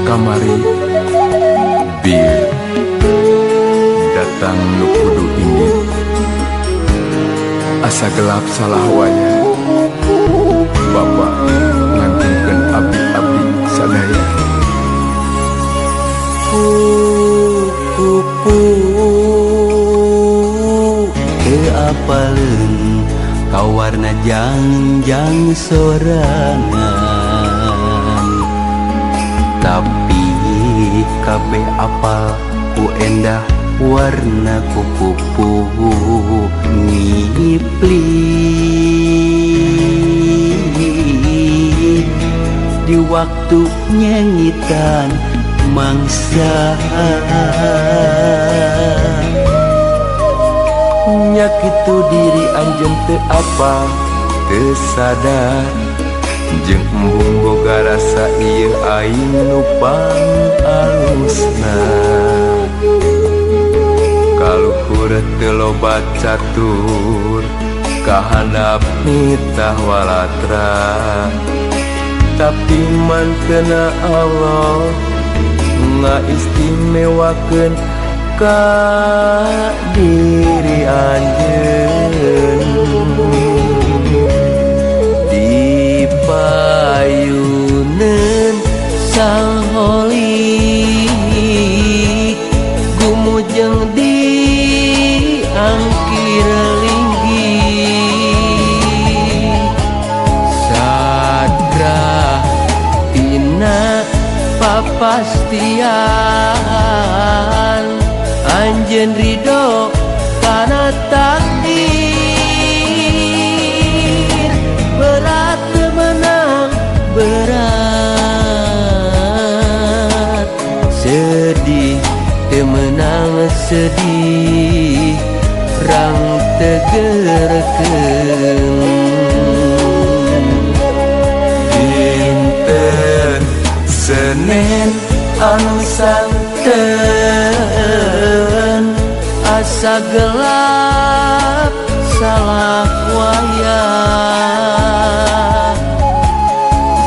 Kamari bir datang nu kudu indit, asa gelap salah waya. Bapak ngantunkeun abdi-abdi sadaya. Kupu teu apaleun ka warna jangjang sorangan, tapi kabeh apal ku endah warna kupupu ngipli di waktu nyengitan mangsa. Nya kitu, diri anjeun teu apal, teu sadar, jeung embung boga rasa ieu aing nu pangalusna. Kaluhur teu loba catur, kahandap nitah walatra, tapi mantena Allah ngaistimewakeun ka diri anjeun. Di payuneun Sang Holik, gumujeng di angkir linggih, sadrah tina papastian anjeun ridho kana takdir. Berat menang berat, sedih temenang sedih, rang tegerkeun. Dinten Senen anu santen, asa gelap salah wayah.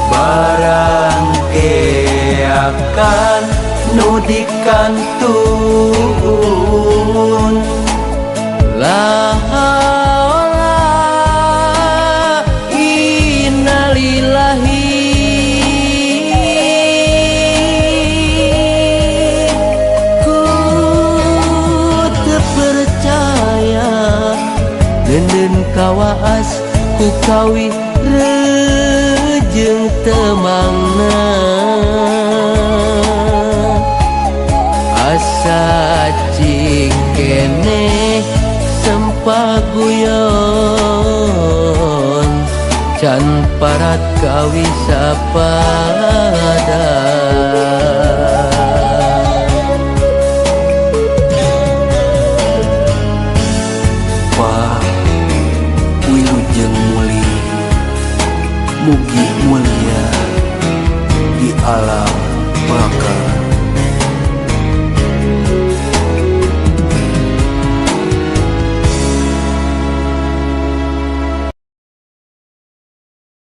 Barang keakan nu dikantun. La haula innalillahi. Ku teu percaya nenden kawaas ku kawi rejeng temangna, asa cikene sempaguyon can parat kawi sapada.